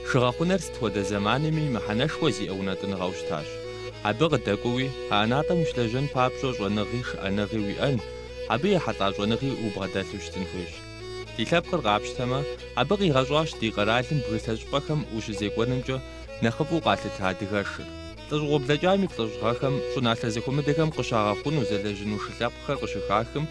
Шы гъэхъуныр сыт хуэдэ зэманми мыхьэнэшхуэ зиӏэ унэтӏыныгъэу щытащ. Абы къыдэкӏуэуи, а ӏэнатӏэм ущылэжьэн папщӏэ щӏэныгъи шыӏэныгъи уиӏэн, абы ехьэлӏа щӏэныгъи убгъэдэлъу щытын хуейщ. Ди лъэпкъыр къапщтэмэ, абы къигъэщӏащ ди къэралым бгылъэ щӏыпӏэхэм ущызекӏуэнымкӏэ нэхъыфӏу къалъытэ адыгэшыр. Лӏэщӏыгъуэ блэкӏам и плӏыщӏ гъэхэм щӏыналъэ зэхуэмыдэхэм къыщагъэхъуну зэлэжьыну шы лъэпкъхэр къыщыхахым,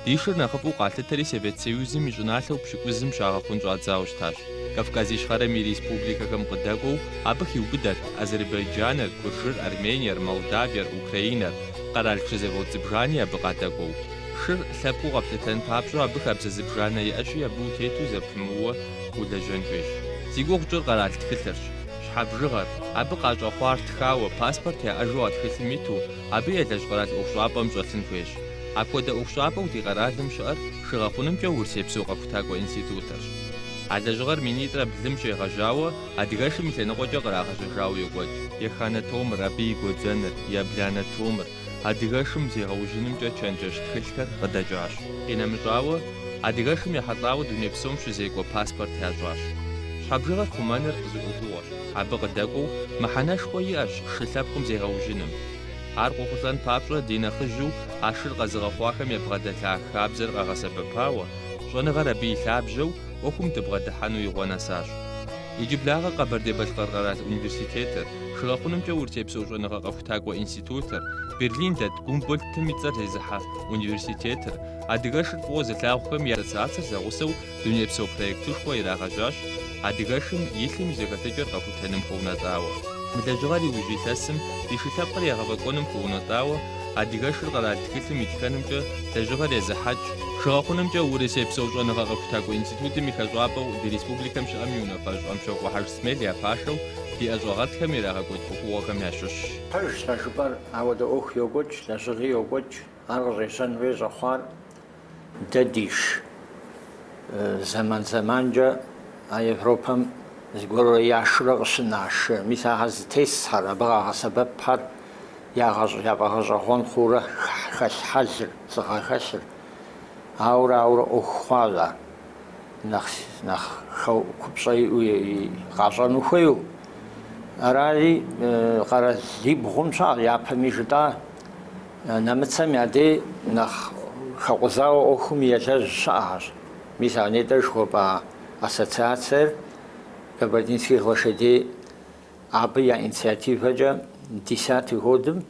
ди шыр нэхъыфӏу къалъытэри Совет Союзым и щӏыналъэу пщыкӏузым щагъэхъун щӏадзауэ щытащ. Кавказ Ищхъэрэм и республикэхэм къыдэкӏуэу абы хиубыдэрт Азербайджаныр, Куржыр, Армениер, Молдавиер, Украинэр, къэрал шы завод зыбжани абы къадэкӏуэу. Шыр лъэпкъыу къэплъытэн папщӏэ абы хабзэ зыбжанэ иӏэщи, абы утету зэпымыууэ улэжьэн хуейщ. Зи гугъу тщӏыр къэрал тхылъырщ. Щхьэ бжыгъэр, абы къащӏэхъуар тхауэ, паспорт яӏэжу а тхылъым иту, абы елэжь къэрал ӏуэхущӏапӏэм щӏэлъын хуейщ. Апхуэдэ ӏуэхущӏапӏэу ди къэралым щыӏэр шы гъэхъунымкӏэ Урысейпсо къэхутакӏуэ институтырщ. А лэжьыгъэр минитӏрэ блым щегъэжьауэ адыгэшым и лъэныкъуэкӏэ кърагъэжьэжауэ йокӏуэкӏ. Еханэ томыр, абы и гуэдзэныр, ебланэ томыр, адыгэшым зегъэужьынымкӏэ чэнджэщ тхылъхэр къыдэкӏащ. Къинэмыщӏауэ, адыгэшым ехьэлӏауэ дуней псом щызекӏуэ паспорт ящӏащ. Щхьэ бжыгъэр хъумэныр зы ӏуэхугъуэщ. Абы къыдэкӏуэу мыхьэнэшхуэ иӏэщ шы лъэпкъым зегъэужьыным. Ар къохъулӏэн папщӏэ ди нэхъыжьу а шыр къэзыгъэхъуахэм ябгъэдэлъа хабзэр къэгъэсэбэпауэ, щӏэныгъэр абы и лъабжьэу ӏуэхум дыбгъэдыхьэну игъуэ нэсащ. Иджыблагъэ Къэбэрдей-Балъкъэр къэрал университетыр, шы гъэхъунымкӏэ Урысейпсо щӏэныгъэ къэхутакӏуэ институтыр, Берлин дэт Гумбольдтым и цӏэр зезыхьэ университетыр, адыгэшыр фӏыуэ зылъагъухэм я ассоциацэр зэгъусэу дунейпсо проектышхуэ ирагъэжьащ, адыгэшым и лъым и зэхэлъыкӏэр къэхутэным хуэунэтӏауэ. Мы лэжьыгъэр иужь илъэсым ди шы лъэпкъыр егъэфӏэкӏуэным хуэунэтӏауэ, адыгэшыр къэрал тхылъым итхэнымкӏэ лэжьыгъэр езыхьэкӏ, шы гъэхъунымкӏэ Урысейпсо щӏэныгъэ къэхутакӏуэ институтым и хэщӏапӏэу ди республикэм щыӏэм и унафэщӏ Амщокъуэ Хьэжысмел я пашэу ди ӏэщӏагъэлӏхэм ирагъэкӏуэкӏ ӏуэхугъуэхэм ящыщщ. Пэжщ а жыпӏэр, ауэдэ ӏуэху йокӏуэкӏ, лэжьыгъи йокӏуэкӏ. Ар къыщӏежьэн хуей щӏэхъуар дэ диш зэман-зэманкӏэ а Европэм зыгуэрурэ яшурэ къыщына шы, мис ахэр зытесхэр, абы къагъэсэбэпхэр яфӏэгъэщӏэгъуэн хъуурэ хэлъ хьэлыр, лӏыгъэ хэлъыр. Ауэрэ ауэрэ ӏуэху хъуащ ар, нэхъ нэхъ купщӏэ иӏэу къащӏэну хуейуэ. Арари къэралибгъум щыӏэщ, япэми жытӏа, нэмыцэм я дей нэхъ хэкъузауэ ӏуэхум елэжь щыӏэхэщ. Мис а нетӏэ жыхуэпӏа ассоциациер Кабардинских лошадей абы я инициативэкӏэ десятый годым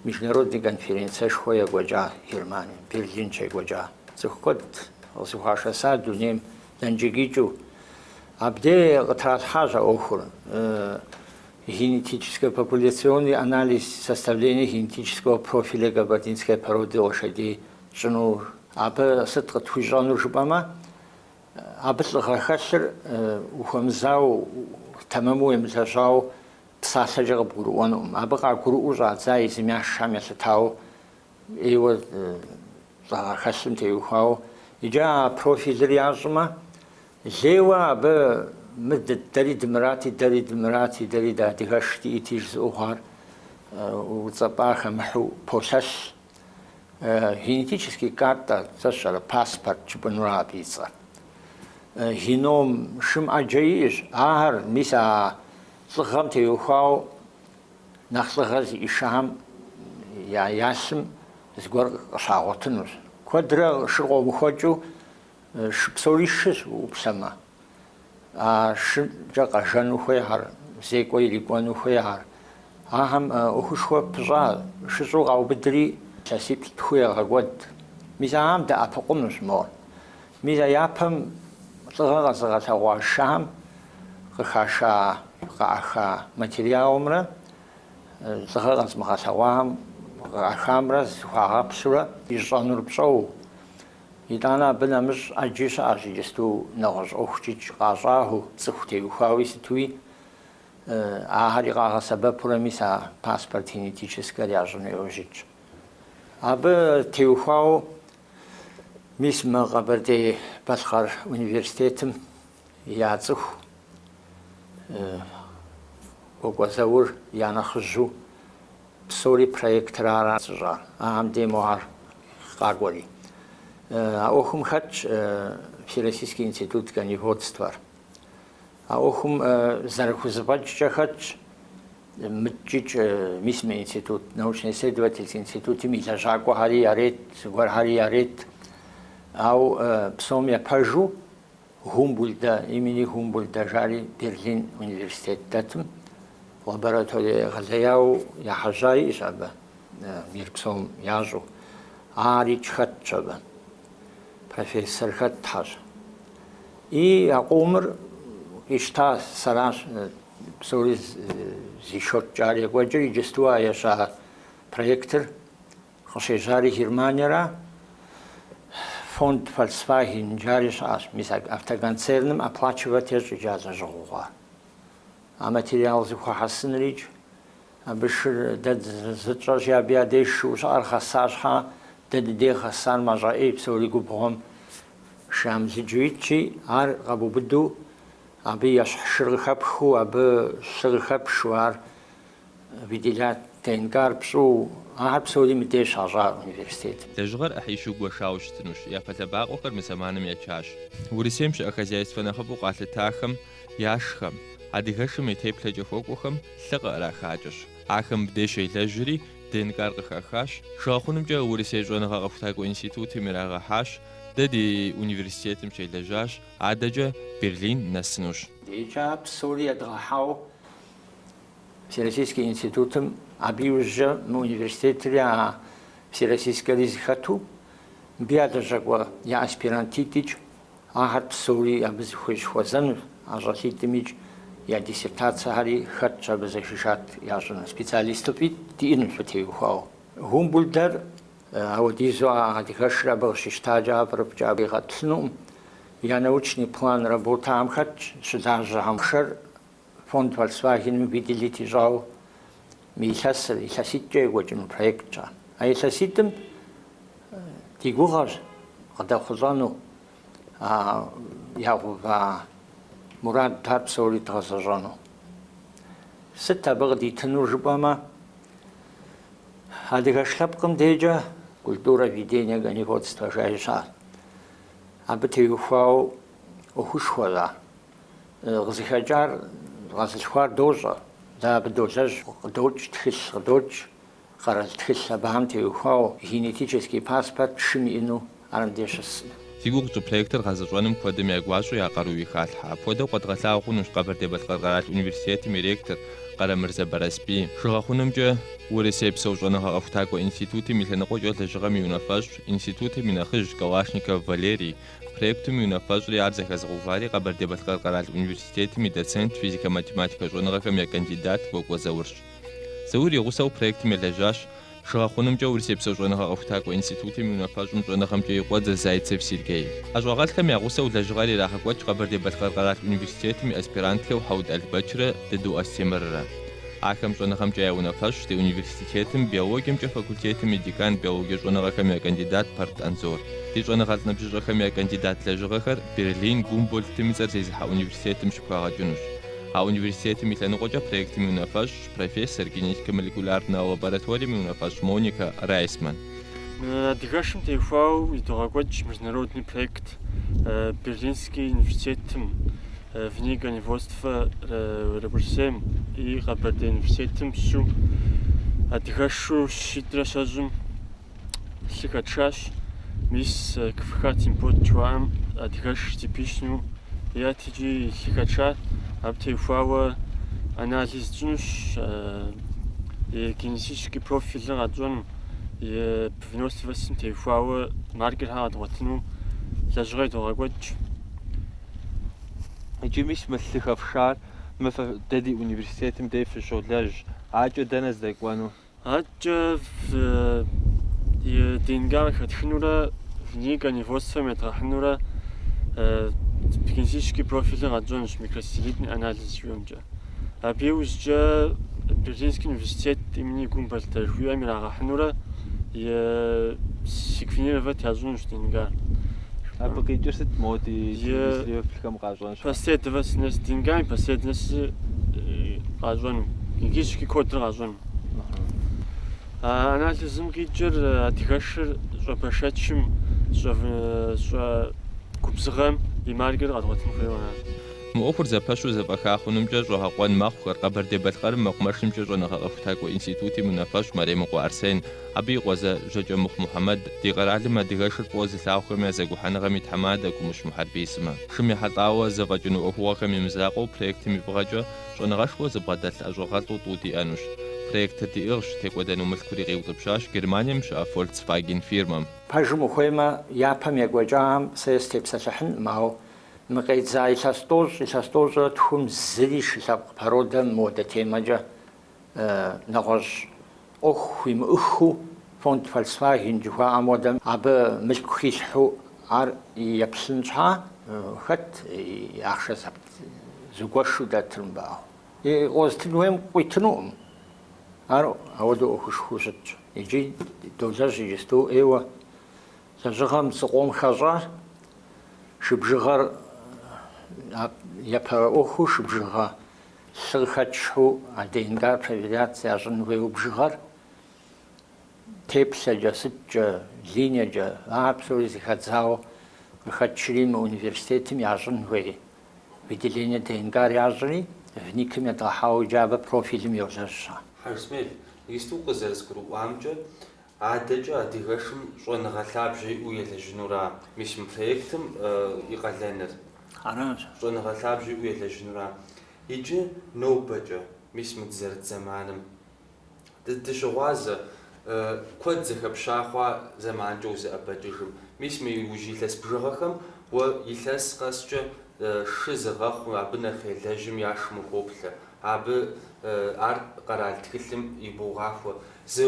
международный конференцэшхуэ екӏуэкӏа Германием, Берлин щекӏуэкӏа. Цӏыху куэд къызэхуашэса дунейм дэнкӏи къикӏыу. Абдей къытралъхьащ а ӏуэхур. Генетическэ популяционный анализ составление генетического профиля кабардинской породы лошадей тщӏыну. Абы сыт къытхуищӏэнур жыпӏэмэ, абы лӏыгъэ хэлъыр ухуэмызауэ, тэмэму уемылэжьауэ псалъэкӏэ къыбгурыӏуэнукъым. Абы къагурыӏуэу щӏадза езым я шхэм елъытауэ ӏейуэ лӏыгъэ хэлъым теухуауэ. Иджы а профилыр ящӏмэ, лейуэ абы мы дэри дымырати, дэри дымырати, дэри дыадыгэш диӏэти жызыӏэу хъуар уцӏэпӏа хэмыхьу полъэлъ. Генетический карта, сэ сщӏэрэ, паспорт жыпӏэнура абы и цӏэр. Геном шым ӏэджэ иӏэщ. Ахэр, мис а лӏыгъэм теухуауэ нэхъ лӏыгъэ зиӏэ шыхэм я я лъым зыгуэр къыщагъуэтынущ. Куэдрэ шыр къомыхуэкӏыу шы псори шыщ уӏуплъэмэ. А шыкӏэ къэжэну хуейхэр, зекӏуэ ирикӏуэну хуейхэр. Ахэм ӏуэхушхуэ пыщӏа шыщӏэу къаубыдри илъэсиплӏ-тху егъэкӏуэд. Мис ахэм дэӏэпыкъунущ мор. Мис а япэм лӏыгъэ къэзыгъэлъэгъуа шыхэм къыхаша, къаӏаха материалымрэ лӏыгъэ къэзымыгъэлъэгъуахэм къаӏахамрэ зыхуагъэплъурэ ищӏэнур пщӏэу. Итӏанэ абы нэмыщӏ ӏэджи щыӏэщ иджысту нэгъуэщӏ ӏуэхукӏи къащӏахэу, цӏыху теухуауи сытуи, ахэри къагъэсэбэпурэ мис а паспорт генетическэр ящӏыну яужь итщ. Абы теухуауэ мис мы Къэбэрдей-Балъкъэр университетым я цӏыху Кӏуэкӏуэ Заур я нэхъыжьу Псори проектыр ара зыщӏар, ахэм дей мохэр къакӏуэри. А ӏуэхум хэтщ Всероссийский институт коневодствэр. А ӏуэхум зэрыхузэфӏэкӏкӏэ хэтщ мыткӏикӏ, мис мы институт, научно-исследовательский институтым и лэжьакӏуэхэри ярет, зыгуэрхэри ярет. Ауэ псом япэжу Гумбольдта, имени Гумбольдта жари Берлин университет дэтым лабораторие егъэлеяуэ ехьэжьа иӏэщ абы, мир псом ящӏэу. Арикӏ хэтщ абы, профессор хэтхьэщ. И а къомыр къищта сэращ псори зи счёткӏэ ар екӏуэкӏыр, иджысту а еща проектыр къыщежьари Германиера, фонд Volkswagen жари щыӏэщ. Мис а автоконцерным оплачивать ещӏ иджы а лэжьыгъэу хъуар. А материал зыхуэхьэсынрикӏ, абы шыр дэ зытщӏэщи, абы я деж шыу щыӏэр гъэса щхьа, дэ ди деж гъэсар мащӏэӏей, псори губгъуэм шамылыджу итщи, ар къэбубыду, абы ещхь шыр къыхэпхыу, абы лъы къыхэпшу, ар выделять ДНК-р пщӏыу, ахэр псори мыдеж щащӏа университетым. Лэжьыгъэр ӏыхьищу гуэшауэ щытынущ. Япэ лъэбакъуэхэр мы зэманым ячащ. Урысейм щыӏэ хозяйствэ нэхъыфӏу къалъытахэм яшхэм, адыгэшым и теплъэкӏэ хуэкӏуэхэм лъы къыӏрахакӏэщ. Ахэм мыбдеж щелэжьри, ДНК-р къыхахащ, Шыгъэхъунымкӏэ Урысей щӏэныгъэ къэхутакӏуэ институтым ирагъэхьащ, дэ ди университетым щелэжьащ, адэкӏэ Берлин нэсынущ. Иджы а псори едгъэхьауэ Всероссийский институтым, абы иужькӏэ мы университетри а Всероссийскэри зыхэту, мыбы я лэжьакӏуэ я аспирантитӏикӏ, ахэр псори абы зыхуей щыхуэзэнущ, а щӏалитӏымикӏ я диссертацэхэри хэтщ абы защищать ящӏыну. Специалистыфӏитӏ диӏэнущ абы теухуауэ. Гумбольдтыр ауэдизу а адыгэшыр абы къыщищтакӏэ ар фӏырыфӏкӏэ абы игъэтӏылъынукъым. Я научный план работэхэм хэтщ щылажьэхэм шэр Фонд Volkswagen-м выделить ищӏауэ мы илъэсыр, илъэситӏкӏэ екӏуэкӏыну проектщ ар. А илъэситӏым ди гугъэщ къыдэхъулӏэну а ягъэува мурадхэр псори дгъэзэщӏэну. Сыт абы къыдитынур жыпӏэмэ, адыгэш лъэпкъым дежкӏэ культура ведения коневодства жари щыӏэщ. Абы теухуауэ ӏуэхушхуэщ ар. Къызыхэкӏар, къэзылъхуар дощӏэ. Дэ абы долэжь, къыдокӏ тхылъ, къыдокӏ къэрал тхылъ абыхэм теухуауэ генетический паспорт шым иӏэну ар мыбдеж щысщ. Зи гугъу тщӏы проектыр гъэзэщӏэным куэдым я гуащӏи я къаруи халъхьэ. Апхуэдэу къэдгъэлъагъуэ хъунущ Къэбэрдей-Балъкъэр къэрал университетым и ректор Къарэмырзэ Барэсбий, Шыгъэхъунымкӏэ Урысейпсо щӏэныгъэ къэхутакӏуэ институтым и лъэныкъуэкӏэ лэжьыгъэм и унафэщӏ, институтым и нэхъыжь Калашников Валерий, Проектым и унафэщӏри ар зэхэзыгъэувари Къэбэрдей-Балъкъэр къэрал университетым и доцент, физикэ-математикэ щӏэныгъэхэм я кандидат Кӏуэкӏуэ Заурщ. Заур и гъусэу проектым елэжьащ Шыгъэхъунымкӏэ Урысейпсо щӏэныгъэ къэхутакӏуэ институтым и унафэщӏым щӏэныгъэмкӏэ и къуэдзэ Зайцев Сергей. ӏэщӏагъэлӏхэм я гъусэу лэжьыгъэр ирагъэкӏуэкӏ Къэбэрдей-Балъкъэр къэрал университетым и аспирантхэу Хьэут Албэчрэ Дыду Астемыррэ. Ахэм щӏэныгъэмкӏэ я унафэщӏщ ди университетым биологиемкӏэ факультетым и декан биологие щӏэныгъэхэм я кандидат Пэрт Анзор. Ди щӏэныгъэлӏ ныбжьыщӏэхэм я кандидат лэжьыгъэхэр Берлин Гумбольдтым и цӏэр зезыхьэ университетым щыпхагъэкӏынущ. А университетым и лъэныкъуэкӏэ проектым и унафэщӏщ профессор, генетико-молекулярнэ лабораторием и унафэщӏ Моникэ Райсман. Адыгэшым теухуауэ идогъэкӏуэкӏ международный проект Берлинский университетым, ВНИИ коневодства Урысейм и Къэбэрдей университетым щыщу адыгэшу щитӏрэ щэщӏым лъы хэтшащ. Мис КФХ Тембот жыхуаӏэм адыгэш типичну иӏэт икӏи лъы хэтша. Абы теухуауэ анализ тщӏынущ, и генетический профилыр къэтщӏэну, и выносливостым теухуауэ маркерхэр къэдгъуэтыну лэжьыгъэ идогъэкӏуэкӏ. Иджы мис мы лъы хэфшар мы фэ дэ ди университетым дей фыщолэжь. Акӏэ дэнэ здэкӏуэну? Адэкӏэ и ДНК къыхэтхынурэ, ВНИИ коневодствэм едгъэхьынурэ генетический профилыр къэтщӏэнущ микросателлитный анализ жиӏэмкӏэ. Абы иужькӏэ Берлинский университет имени Гумбольдта жыхуиӏэм ирагъэхьынурэ и секвенировать ящӏынущ ДНК-р. Абы къикӏыр сыт мо ди исследователхэм къащӏэн щхьэ? Последовательность ДНК-м и последовательность къащӏэну, генетический кодыр къащӏэну. А анализым къикӏыр адыгэшыр щӏэбэшэчым, щӏэгубзыгъэм и маркер къэдгъуэтын хуейуэ ара. Мы ӏуэхур зэпэщу зэфӏэха хъунымкӏэ щӏэгъэкъуэн мэхъухэр Къэбэрдей-Балъкъэрым мэкъумэшымкӏэ щӏэныгъэ-къэхутакӏуэ институтым и унафэщӏ Мэремыкъуэ Арсен, абы и къуэдзэ Жьэкӏэмыхъу Мухьэмэд, ди къэралым адыгэшыр фӏыуэ зылъагъухэм я зэгухьэныгъэм и тхьэмадэ Кӏумыщ Мухьэрбий сымэ. Шым ехьэлӏауэ зэфӏэкӏыну ӏуэхугъуэхэм и мызакъуэу проектым и фӏыгъэкӏэ щӏэныгъэшхуэ зыбгъэдэлъ ӏэщӏагъэлӏу тӏу диӏэнущ. Проектыр диӏыгъщ, текӏуэдэну мылъкури къиутӏыпщащ Германием щыӏэ Volkswagen фирмэм. Пэжым ухуеймэ, япэм екӏуэкӏахэм сэ сытепсэлъыхьынкъым, ауэ мы къедза илъэс тӏощӏ, илъэс тӏощӏрэ тхум зыри шы лъэпкъ породэм мыуэдэ темэкӏэ нэгъуэщӏ ӏуэху хуимыӏыххэу фонд Volkswagen жыхуаӏэм хуэдэм абы мылъку хилъхьэу ар еплъын щхьа, хэт и ахъшэ зыгуэшу дэтыр мыбы ауэ. Къозытын хуейм къуитынукъым. Ар ауэдэу ӏуэхушхуэу щытщ. Иджы долэжь иджысту ӏейуэ лэжьыгъэм зыкъом хэщӏащ. Шы бжыгъэр япэ ӏуэхуу шы бжыгъэ лъыр хэтшхьу а ДНК-р проверять ящӏын хуейуэ бжыгъэр теплъэкӏэ, сыткӏэ, линиекӏэ, ахэр псори зэхэдзауэ къыхэтшри мы университетым ящӏын хуей выделение ДНК-р ящӏри, ВНИК-м едгъэхьауэ иджы абы профилым йолэжь. Хьэжысмел, иджысту къызэрызгурыӏуамкӏэ, адэкӏэ адыгэшым щӏэныгъэ лъабжьэ иӏэу елэжьынура? Мис мы проектым и къалэныр. Аращ. Щӏэныгъэ лъабжьэ иӏэу елэжьынура? Иджы нобэкӏэ, мис мы дызэрыт зэманым, дыщыгъуазэ, куэд зэхэпща хъуа зэманкӏэ узэӏэбэкӏыжым. Мис мы иужь илъэс бжыгъэхэм уэ илъэс къэскӏэ шы зыгъэхъу, абы нэхъ елэжьым я шым ухоплъэ. Абы ар къэрал тхылъым ибогъахуэ. Зы,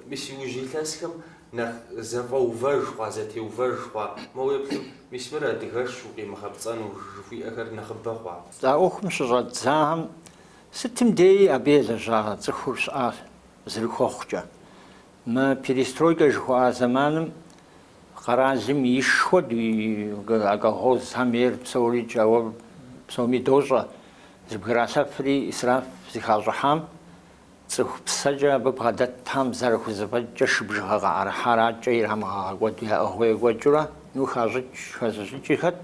мис иужь илъэсхэм нэхъ зэфӏэувэж хъуа, зэтеувэж хъуа, моуэ уеплъым, мис мыр адыгэшщ укъимыгъэпцӏэну жыхуиӏэхэр нэхъыбэ хъуа. А ӏуэхум щыщӏэддзахэм сытым деи абы елэжьа цӏыхур щыӏащ зэрыхуэхъукӏэ. Мы перестройкэ жыхуаӏа зэманым къэралым иш хуэдэу а колхозхэм ейр псорикӏ, ауэ псоми дощӏэ, зэбгралъэфри исраф зыхащӏыхьам, Цӏыху псэкӏэ абы бгъэдэтхэм зэрыхузэфӏэкӏкӏэ шы бжыгъэ къаӏэрыхьар адэкӏэ ирамыгъэгъэкӏуэду яӏыгъыу екӏуэкӏыурэ, ну, хащӏыкӏ, хэзыщӏыкӏи хэт.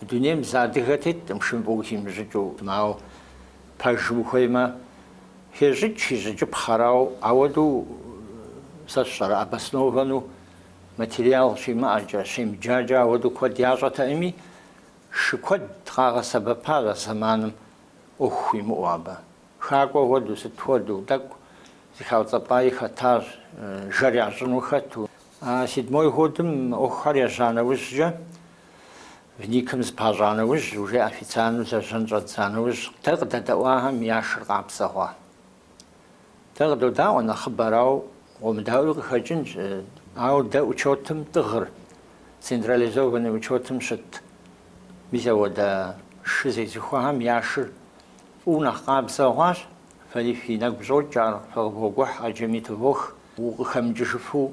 Дунейм зы адыгэ теткъым шым фӏыуэ химыщӏыкӏыу, ауэ пэжым ухуеймэ, хещӏыкӏ, хищӏыкӏыпхъэр, ауэ ауэдэу сэ сщӏэрэ обосновану материал щимыӏэкӏэ, щемыджакӏэ ауэдэу куэд ящӏэтэкъыми, шы куэд къагъэсэбэпащ а зэманым ӏуэху хуимыӏэу абы. Хакӏуэ хуэдэу, сыт хуэдэу, тӏэкӏу зыхауцӏэпӏаи хэтащ, жэр ящӏыну хэту. А седьмой годым ӏуэхухэр ежьа нэужькӏэ, ВНИК-м зыпащӏа нэужь, уже официальнэу лэжьэн щӏэддза нэужь, дэ къыдэдэӏуахэм я шыр къабзэ хъуа. Дэ къыдодаӏуэ нэхъыбэр, ауэ къомыдаӏуи къыхэкӏынщ. Ауэ дэ учетым тӏыгъыр, централизованный учетым щыт, мис ауэдэ шы зезыхуэхэм я шыр Фӏыуэ нэхъ къабзэ хъуащ, фэри фи нэгу щӏокӏ ар, фэ къывокӏухь, ӏэджэми тывох, укъыхэмыкӏыжыфу,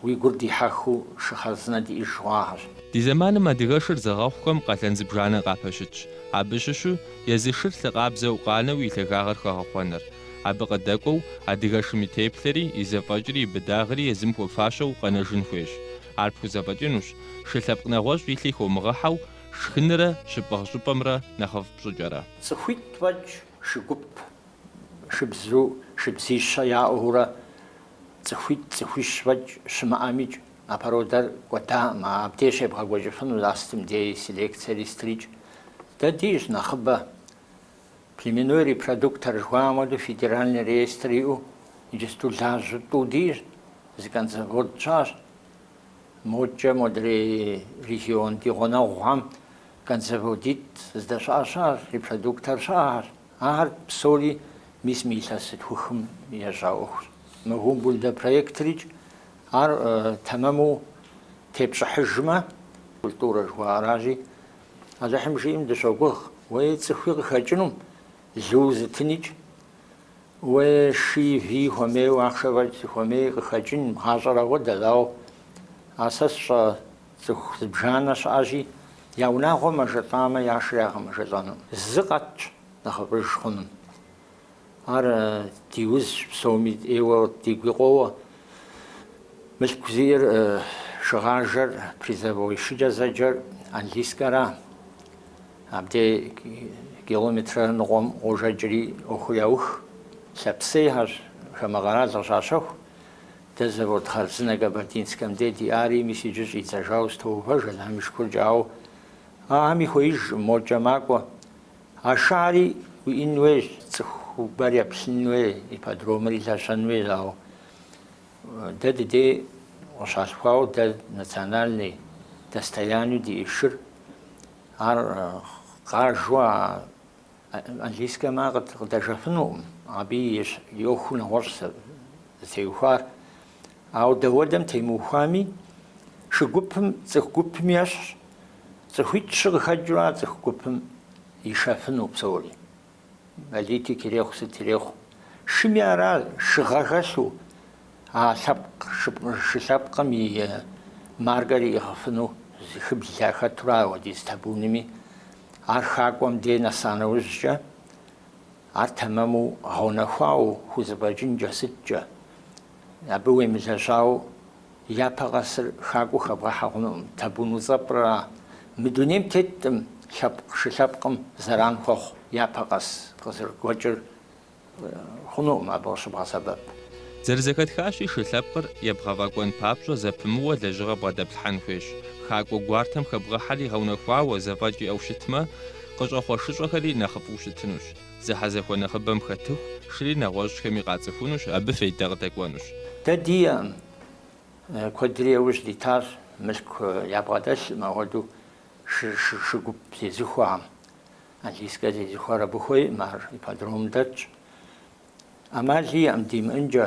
уи гур дихьэхыу шы хъарзынэ диӏэж хъуахэщ. Ди зэманым адыгэшыр зыгъэхъухэм къалэн зыбжанэ къапэщытщ. Абы щыщу езы шыр лъы къабзэу къанэу и лъагагъэр хэгъэхъуэныр. Абы къыдэкӏуэу, адыгэшым и теплъэри, и зэфӏэкӏри, и быдагъри езым хуэфащэу къэнэжын хуейщ. Ар пхузэфӏэкӏынущ, шы лъэпкъ нэгъуэщӏ и лъи хомыгъэхьэу, Шхынрэ щыпӏыгъ щӏыпӏэмрэ нэхъыфӏ пщӏыкӏэрэ. Цӏыхуитӏ фӏэкӏ шы гуп, шыбзу, шыбзищэ яӏэурэ цӏыхуитӏ, цӏыхуищ фӏэкӏ щымыӏэмикӏ а породэр кӏуэдакъым, абдей щебгъэкӏуэкӏыфыну а сытым дей селекциери сытрикӏ. Дэ диӏэщ нэхъыбэ. Племенной репродуктор жыхуаӏэм хуэдэу федеральный реестр иӏэу иджысту лажьэу тӏу диӏэщ, зы конзавод щыӏэщ. Модкӏэ модрей регион ди гъунэгъухэм конзаводитӏ здэщыӏэ щыӏэщ, репродуктор щыӏэхэщ. Ахэр псори мис мы илъэс зытхухым ежьа ӏуэхущ. Мы Гумбольдт проектрикӏ ар тэмэму тепщӏыхьыжмэ, культурэ жыхуаӏэращи, Алыхьым жиӏэм дыщогугъ, уей цӏыхуи къыхэкӏынум, лу зытыникӏ, Уей шыи вии хуэмейуэ, ахъшэ фӏэкӏ зыхуэмей къыхэкӏын гъащӏэр ауэдэщ, ауэ а сэ сщӏэ цӏыху зыбжанэ щыӏэщи, я унагъуэ мэжэлӏамэ, я шыр ягъэмэжэлӏэну. Зы къэтщ нэхъыфӏыж хъуным. Ар ди узщ псоми ӏейуэ дигуи къоуэ. Мылъку зиӏэр шыгъажэр призовой шыкӏэ зэджэр английскэра. Абдей километрэ ныкъуэм къожэкӏри ӏуэхур яух. Лъапсейхэрщ, хамэ къэрал къыщащэху. Дэ завод хъарзынэ Кабардинскэм дей диӏари, мис иджы щӏидзэжауэ зэтоувэж, Алыхьым и шыкуркӏэ, ауэ ахэми хуеижкъым, мокӏэ макӏуэ. А шыхэри уиӏэн хуейщ, цӏыхубэр еплъын хуей, ипподромри лэжьэн хуейщ, ауэ дэ дыдей къыщалъхуауэ дэ национальный достоянию диӏэ шыр, ар къажэу а английскэм ар къыдэжэфынукъым, абы и ӏуэхур нэгъуэщӏ зытеухуар. Ауэ дауэдэм темыухуами, шы гупым, цӏыху гупым ещхьщ, цӏыхуитӏ-щы къыхэкӏыу ар цӏыху гупым ишэфыну псори. Политик ирехъу, сыт ирехъу. Шыми ара шыгъэ хэлъу, а лъэпкъ, шы лъэпкъым и маркэр иӏыгъыфыну зыхыбл яхэтура апхуэдиз табунми, ар хакӏуэм дей нэса нэужькӏэ, ар тэмэму гъэунэхуауэ хузэфӏэкӏынкӏэ сыткӏэ, абы уемылэжьауэ япэ къэсыр хакӏуэу хэбгъэхьэ хъунукъым, табун уцӏэпӏра. Мы дунейм теткъым лъэпкъ шы лъэпкъым зэран хуэхъу япэ къэс къызэрыгуэкӏыр хъунукъым абы къыщыбгъэсэбэп. Зэрызэхэтхащи, шы лъэпкъыр ебгъэфӏэкӏуэн папщӏэ зэпымыууэ лэжьыгъэ бгъэдэплъхьэн хуейщ. Хакӏуэ гуартэм хэбгъэхьэри гъэунэхуауэ, зэфӏэкӏ иӏэу щытмэ, къыщӏэхъуэ шыщӏэхэри нэхъыфӏу щытынущ. Зэхьэзэхуэ нэхъыбэм хэтыху, шыри нэгъуэщӏхэми къацӏыхунущ, абы фейдэ къыдэкӏуэнущ. Дэ диӏэкъым, куэдри яужь дитащ, мылъку ябгъэдэлъкъым апхуэдэу шы гуп зезыхуэхэм. Английскэ зезыхуэр абы хуейкъым, ар ипподромым дэтщ. ӏэмал иӏэкъым димыӏэнкӏэ,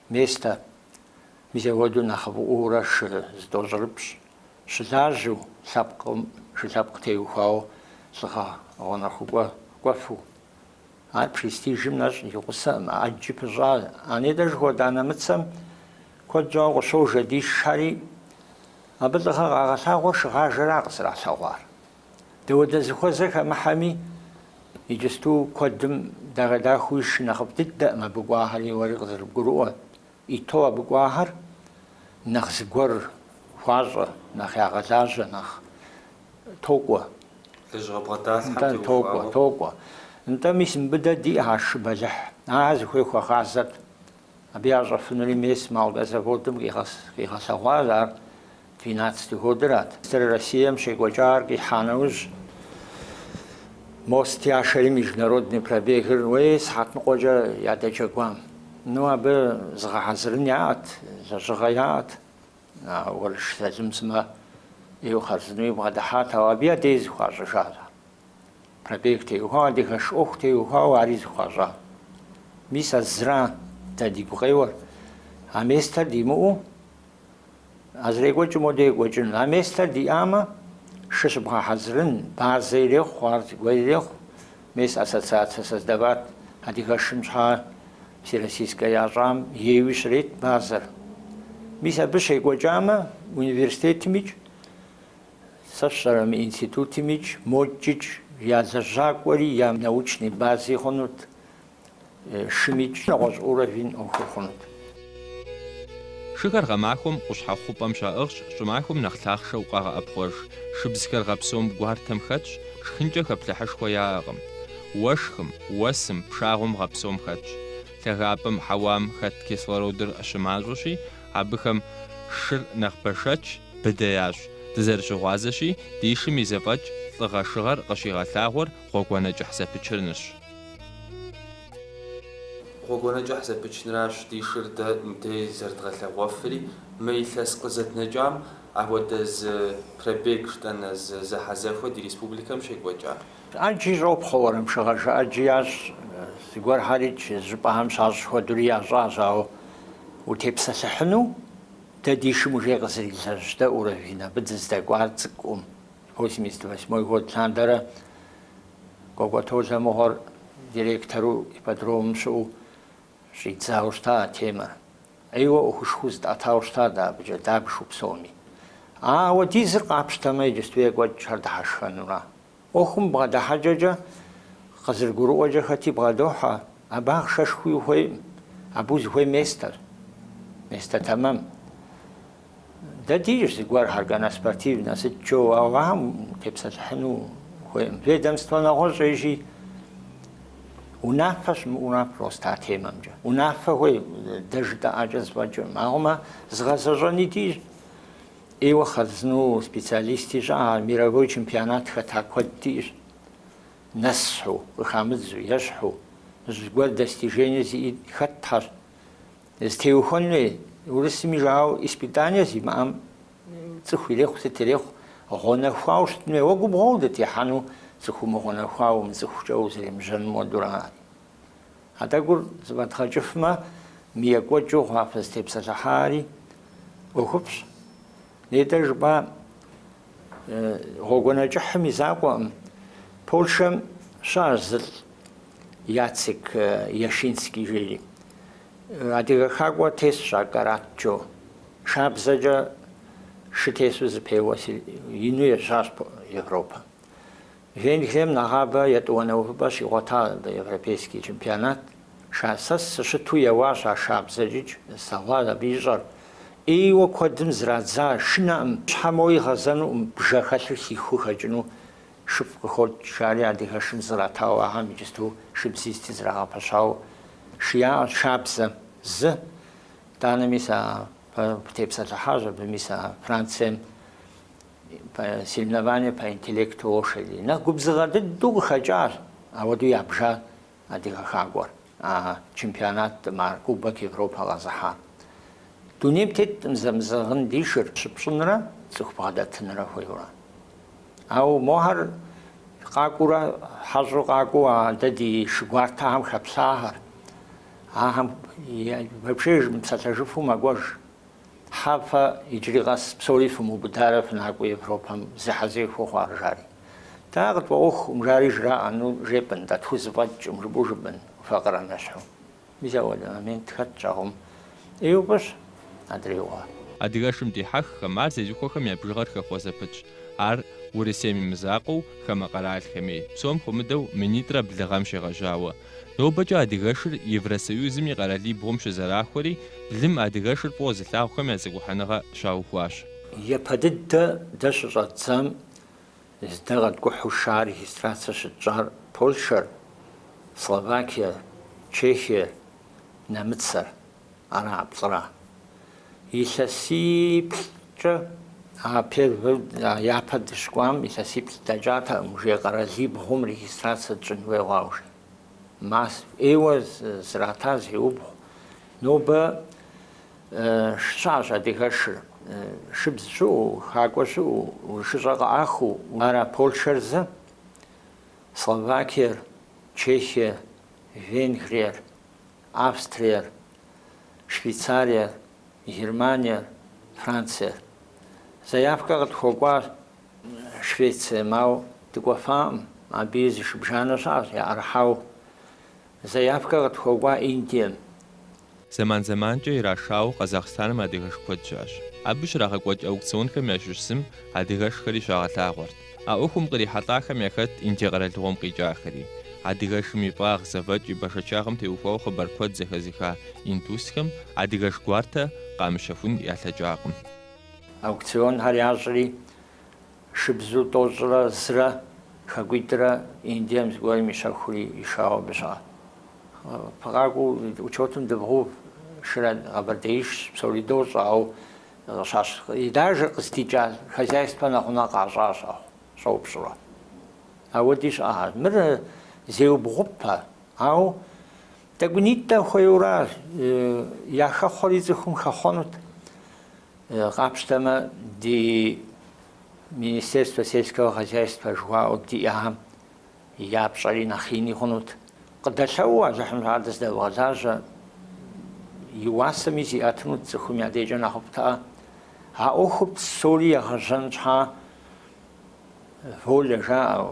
место, мис апхуэдэу нэхъыфӏыӏуэурэ шы зытӏощӏырыпщӏ щылажьэу, лъэпкъым, шы лъэпкъ теухуауэ лӏыгъэ гъэунэхукӏуэ кӏуэфу. Ар престижым нэщӏ и гъусэкъым, ӏэджи пыщӏа. А нетӏэ жыхуэтӏа нэмыцэм куэд щӏауэ къыщожэ дишхэри, абы лӏыгъэ къагъэлъагъуэр шыгъажэра къызэралъэгъуар. Дауэдэ зыхуэзэ хэмыхьэми, иджысту куэдым дахэ-дахэу шы нэхъыфӏ дыдэкъым абы кӏуахэри, уэри къызэрыбгурыӏуэ. И то абы кӏуахэр нэхъ зыгуэр хуащӏэ, нэхъ ягъэлажьэ, нэхъ токӏуэ. Лэжьыгъэ бгъэдалъхьэм Нтӏэ, токӏуэ, теухуауэ. токӏуэ. Нтӏэ, мис мыбы дэ диӏэхэр шы бэлыхь. Ахэр зыхуей хуагъазэрт. Абы ящӏэфынури мес Малкэ заводым къигъэлъэгъуащ ар двенадцатый годырат. Россием щекӏуэкӏар къихьа нэужь, Мост яшэри международный пробегыр уей сыхьэт ныкъуэкӏэ ядэджэгуам. Ну, абы зыгъэхьэзырын яӏэт, лэжьыгъэ яӏэт. А Уэрыш Залым сымэ ӏейуэ хъарзынэуи бгъэдыхьат, ауэ абы я дей зыхуащӏыжащ. Пробег теухуауэ, адыгэш ӏуэху теухуауэ ари зыхуащӏа. Мис а зыра дэ ди гукъеуэр. А местэр димыӏэу, а зэрекӏуэкӏым хуэдэу екӏуэкӏын. А местэр диӏамэ, шы щыбгъэхьэзырын, базэ ирехъу, ар зыгуэр ирехъу. Мес ассоциацэ создавать адыгэшым щхьа всероссийскэ ящӏам ейуи щрет базэр. Мис абы щекӏуэкӏамэ, университетымикӏ, Сэ сщӏэрэ мы институтымикӏ, мокӏикӏ я лэжьакӏуэри я научный бази хъунут, шымикӏ нэгъуэщӏ уровень ӏуэхур хъунут. Шыхэр гъэмахуэм къущхьэ хъупӏэм щаӏыгъщ, щӏымахуэм нэхъ лъахъшэу къагъэӏэпхъуэж. Шыбзхэр гъэ псом гуартэм хэтщ, шхынкӏэ хэплъыхьышхуэ яӏэкъым. Уэшхым, уэсым, пшагъуэм гъэ псом хэтщ. Лъагапӏэм хьэуам хэт кислородыр щымащӏэщи, абыхэм шыр нэхъ бэшэч, быдэ ящӏ. Дызэрыщыгъуазэщи, ди шым и зэфӏэкӏ, лӏыгъэ-шыгъэр къыщигъэлъагъуэр гъуэгуанэ кӏыхь зэпычынырщ. Гъуэгуанэ кӏыхь зэпычыныращ ди шыр дэ мыбдеж зэрыдгъэлъэгъуэфри, мы илъэс къызэднэкӏам апхуэдэ зы пробег жытӏэнэ зы зэхьэзэхуэ ди республикэм щекӏуэкӏа. Ӏэджи щӏопхъуэ уэрэм шыгъажэ ӏэджи ящӏ, зыгуэрхэрикӏ щӏыпӏэхэм щащӏ хуэдэури ящӏащ, ауэ утепсэлъыхьыну Дэ ди шым уже къызэрилэжь дэ уровень абы дыздэкӏуар цӏыкӏукъым. 88 год лъандэрэ Кӏуэкӏуэ Толэ мыгъуэр директору ипподромым щыӏэу щӏидзауэ щыта а темэр. ӏейуэ ӏуэхушхуэу зытӏэтауэ щыта дэ абыкӏэ дабжу псоми. Ауэдизыр къапщтэмэ, иджысту екӏуэкӏхэр дыхьэшхэнура. ӏуэхум бгъэдыхьэкӏэкӏэ, къызэрыгурыӏуэкӏэ хэти бгъэдохьэ, абы ахъшэшхуи ухуейкъым, абы узыхуей местэщ, местэ тэмэм. Дэ диӏэщ зыгуэрхэр, конноспортивнэ, сыт джоуэ, ауэ ахэм утепсэлъыхьыну Хуейкъым. Ведомствэ нэгъуэщӏ ежьи унафэ щымыӏэура просто а темэмкӏэ. Унафэ хуей, дэ жытӏаӏэкӏэ зэфӏэкӏыркъым. Ахъумэ зыгъэзэщӏэни диӏэщ. ӏейуэ хъарзынэу специалисти щыӏэ, мировой чемпионат хэта куэд диӏэщ. Нэсхьу, къыхамыдзу, ещхьу, зыгуэр достижение зиӏи хэтхьэщ. Зытеухуэн хуей, урысми жаӏэу испытание зимыӏэм цӏыху ирехъу, сыт ирехъу, гъуэнэхуауэ щытын хуей. Уэ губгъуэ удытехьэну цӏыху умыгъуэнэхуауэ, умыцӏыхукӏэ узэремыжьэным хуэдэура. А тӏэкӏур зэфӏэдгъэкӏыфмэ, мы екӏуэкӏыу хъуа фызытепсэлъыхьари ӏуэхуфӏщ. Нетӏэ жыпӏа гъуэгуанэ кӏыхьым и закъуэкъым. Польшэм щыӏэщ зылӏ Яцек Яшинский жери. Адыгэ хакӏуэ тесщ а Карат жо. Шабзэкӏэ шы тесу зэпеуэ ину ежьащ Европэм. Венгрием нэгъабэ етӏуанэ увыпӏэ щигъуэта абы европейский чемпионат. Сэ сыщыту еуащ а шабзэкӏикӏ, слъэгъуар абы ищӏэр. ӏейуэ куэдым зрадза, шынэӏым, щхьэ моуэ игъэзэнукъым, бжэ хэлъыр хихыу хэкӏыну шыфӏ къыхокӏ, жари адыгэшым зратауэ ахэм иджысту шыбзисти зрагъэпэщауэ шы яӏэщ шабзэ зы. Итӏанэ мис а тепсэлъыхьащ абы мис а Францием Соревнование по интеллекту лошади. Нэхъ губзыгъэ дыдэу къыхэкӏащ ауэдэу ябжа адыгэ хакӏуэр, а чемпионатым, ар Кубок Европэ къэзыхьар. Дунейм теткъым зэмызэгъын ди шыр щыпщӏынрэ цӏыху бгъэдэтынрэ хуейуэрэ. Ауэ мохэр къакӏуэурэ, хьэщӏэу къакӏуэу а дэ ди шы гуартэхэм хэплъахэр, ахэм вообще мыпсэлъэжыфу мэкӏуэж. Хьэ фэ иджыри къэс псори фымыубыдарэ фынакӏуэ Европэм зэхьэзехуэ хъуар, жари. Дэ ар къытфӏэӏуэхукъым, жари жраӏэ, ну жепӏэн, дэ тхузэфӏэкӏкъым, жыпӏэу жыпӏэн, факъырэ нэщхьу. Мис ауэдэ момент хэтщ ахъум. ӏейуэ фӏыщ адрейуэ. Адыгэшым дихьэххэм, ар зезыхуэхэм я бжыгъэр хэхъуэ зэпытщ. Ар Урысейм и мызакъуэу, хамэ къэралхэми, псом хуэмыдэу 2003 гъэм щегъэжьауэ. Нобэкӏэ адыгэшыр Евросоюзым и къэралибгъум щызэрахуэри, блым адыгэшыр фӏыуэ зылъагъухэм я зэгухьэныгъэ щаухуащ. Япэ дыдэ дэ щыщӏэддзам дэ къэткӏухьу шар регистрацэ щытщӏар Польшэр, Словакиер, Чехиер, Нэмыцэр, ара плӏыра. Илъэсиплӏкӏэ а первый япэ дыщыкӏуам илъэсиплӏ дэкӏатэкъым уже къэралибгъум регистрацэ тщӏын хуей хъуа уже. Мас ӏейуэ зрата зеубгъу. Нобэ щыӏэщ адыгэшыр. Шыбз щыӏэу, хакӏуэ щыӏэу, шыщӏэ къыӏахыу. Ара Польшэр зы, Словакиер, Чехиер, Венгриер, Австриер, Швейцариер, Германиер, Франциер. Заявкэ къытхуэкӏуащ Швецием, ауэ дыкӏуэфакъым, абыи зы шыбжанэ щыӏэщ яӏэрыхьауэ. Заявкэ къытхуэкӏуа Индием. Зэман-зэманкӏэ ирашауэ Къэзахъстаным адыгэш куэд щыӏэщ. Абы щрагъэкӏуэкӏ аукционхэм ящыщ зым адыгэшхэри щагъэлъагъуэрт. А ӏуэхум кърихьэлӏахэм яхэтт Индие къэралыгъуэм къикӏахэри. Адыгэшым и фӏагъ, зэфӏэкӏ, и бэшэчагъым теухуауэ хъыбар куэд зэхэзыха индусхэм адыгэш гуартэ къамыщэхун ялъэкӏакъым. Аукционхэр ящӏри, шыбзу тӏощӏрэ зырэ, хакӏуитӏрэ Индием зыгуэрым ищэхури ишауэ абы щыӏэ. Фыкъакӏуэу учетым дывгъэув, шыр къэбэрдеишщ, псори дощӏэ, ауэ къыщащ, и даже къыздикӏа хозяйствэ нэгъунэ къащӏащ ахъу, щӏэупщӏурэ. Ауэди щыӏэхэр. Мыр зеубгъупэ, ауэ тӏэкӏунитӏэ хуейуэращ, я хэхъуэри цӏыхум хэхъуэнут. Къапщтэмэ, ди Министерство сельского хозяйства жыхуаӏэу диӏэхэм я пщӏэри нэхъ ини хъунут. Къыдэлъэӏуу Алыхьым щхьа дыздэвгъэлажьэ, и уасэми зиӏэтынут цӏыхум я дежкӏэ нэхъыфӏтэӏэ. А ӏуэхур псори егъэжьэн щхьа воля жаӏэ,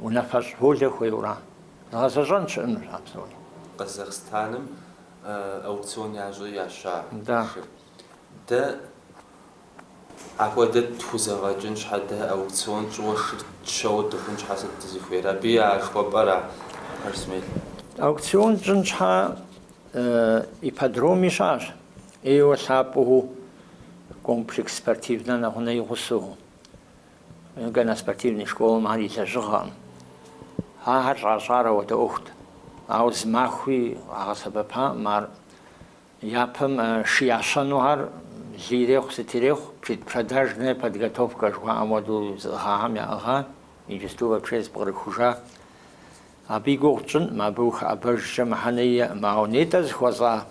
унафэщӏ воля хуейуэра. Зыгъэзэщӏэн щыӏэнущ а псори. Къэзахъстаным аукцион ящӏри яща шыр. Дэ апхуэдэ тхузэфӏэкӏын щхьэ, дэ аукцион тщӏыуэ шыр тщэуэ дыхъун щхьэ сыт дызыхуейр? Абы а жыхуэпӏэра, Хьэжысмел? Аукцион тщӏын щхьэ ипподроми щыӏэщ, ӏейуэ лъапӏэу комплекс спортивнэ нэгъунэ и гъусэу. Конноспортивный школым ар и лэжьыгъэкъым. Ахэр щӏащӏар ауэдэ ӏуэхут. Ауэ зы махуи къагъэсэбэпакъым ар. Япэм шы ящэнухэр лы ирехъу, сыт ирехъу, предпродажная подготовка жыхуаӏэм хуэдэу зыӏыгъахэм яӏыгъа, иджысту вообще зэпкърыхужа. Абы и гугъу тщӏынкъым, абы ухэӏэбэжкӏэ мыхьэнэ иӏэкъым, ауэ нетӏэ зыхуэщӏа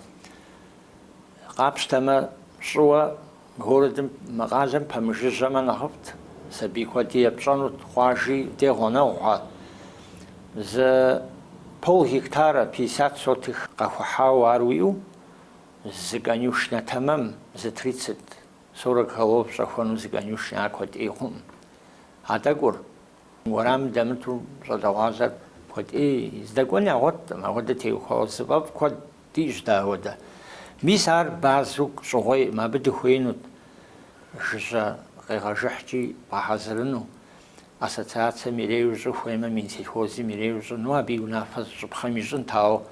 къапщтэмэ, щӏыуэ городым, мы къалэм пэмыжыжьэмэ нэхъыфӏт, сабий куэди епщӏэнут, къуажи де гъунэгъухэ. Зы пол гектарэ, 50 сотых къэхухьауэ ар уиӏэу, зы конюшнэ тэмэм, зы 30, 40 голов щӏэхуэну зы конюшнэ ар куэд ӏей хъукъым. А тӏэкӏур, уэрамым дэмыту щӏалэгъуалэр куэд ӏей здэкӏуэн ягъуэткъым, апхуэдэ теухуауэ зыфӏэфӏ куэд диӏэщ дэ ауэдэ. Мис ар базэу щӏыгъуейкъым, абы дыхуеинут жыжьэ къегъэжыхькӏи бгъэхьэзырыну, ассоциацэм ирейуэ щӏы, хуеймэ Минсельхозым ирейуэ щӏы, ну абы и унафэ зыщӏыпхъэм ищӏынт, ауэ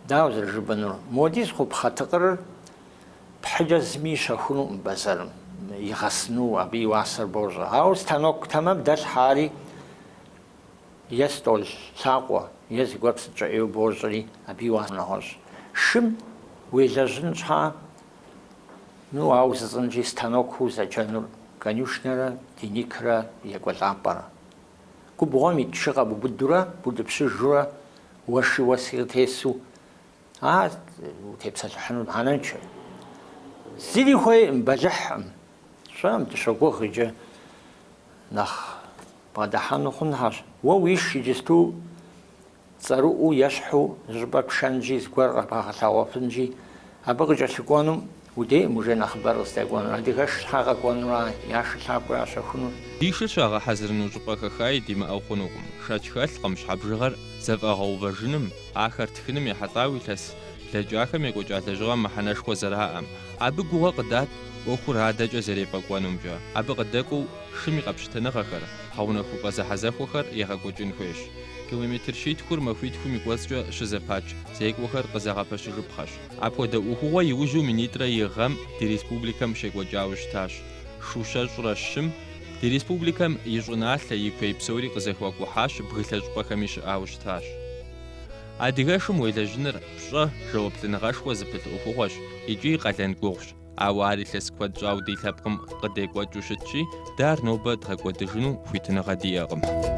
дауэ зэрыжыпӏэнур? Модиз хъу пхъэ тыкъырыр пхьыкӏэ зыми ищэхунукъым бэзэрым, игъэсыну абы и уасэр бощӏэ. Ауэ станок тэмэм дэлъхьэ ари, е стӏол лъакъуэ, е зыгуэр псынщӏэ ӏейуэ бощӏри, абы и уасэр нэгъуэщӏ. Шым уелэжьын щхьа, ну, ауэ жысӏэнщи, станокыу зэджэнур конюшнэрэ денникрэ екӏуэлӏапӏэрэ. Губгъуэм ит шы къэбубыдурэ, бутӏыпщыжурэ, уэши уэси къытесу, ар утепсэлъыхьыну мыхьэнэншэ. Зыри хуейкъым, бэлыхькъым. Сщӏэкъым, дыщогугъ иджы нэхъ бгъэдыхьэну хъунхэщ. Уэ уиш иджысту цӏэрыӏуэу ещхьу зыщӏыпӏэ пшэнщи, зыгуэр къэбгъэлъэгъуэфынщи, абы къыкӏэлъыкӏуэнум удейкъым уже нэхъыбэр къыздэкӏуэнур. Адыгэш щхьэ къэкӏуэнура, я шы лъапӏэу ящэхунур. Ди шыр щагъэхьэзырыну щӏыпӏэ хэхаи димыӏэу хъунукъым. Шэч хэлъкъым щхьэ бжыгъэр зэфӏэгъэувэжыным, ахэр тхыным ехьэлӏауэ илъэс блэкӏахэм екӏуэкӏа лэжьыгъэм мыхьэнэшхуэ зэраӏэм. Абы гугъэ къыдат ӏуэхур адэкӏэ зэрефӏэкӏуэнумкӏэ. Абы къыдэкӏуэу шым и къэпщытэныгъэхэр, гъэунэхупӏэ зэхьэзэхуэхэр егъэкӏуэкӏын хуейщ. Километр щитхур махуитхум и кӏуэцӏкӏэ щызэпач зекӏуэхэр къызэгъэпэщыжыпхъэщ. Апхуэдэ ӏуэхугъуэ иужьу минитӏрэ и гъэм ди республикэм щекӏуэкӏауэ щытащ. Шу щэщӏрэ щым ди республикэм и щӏыналъэ, и куей псори къызэхуакӏухьащ, бгылъэ щӏыпӏэхэми щыӏауэ щытащ. Адыгэшым уелэжьыныр пщӏэ, жэуаплыныгъэшхуэ зыпылъ ӏуэхугъуэщ икӏи къалэн гугъущ. Ауэ ар илъэс куэд щӏауэ ди лъэпкъым къыдекӏуэкӏыу щытщи, дэ ар нобэ дгъэкӏуэдыжыну хуитыныгъэ диӏэкъым.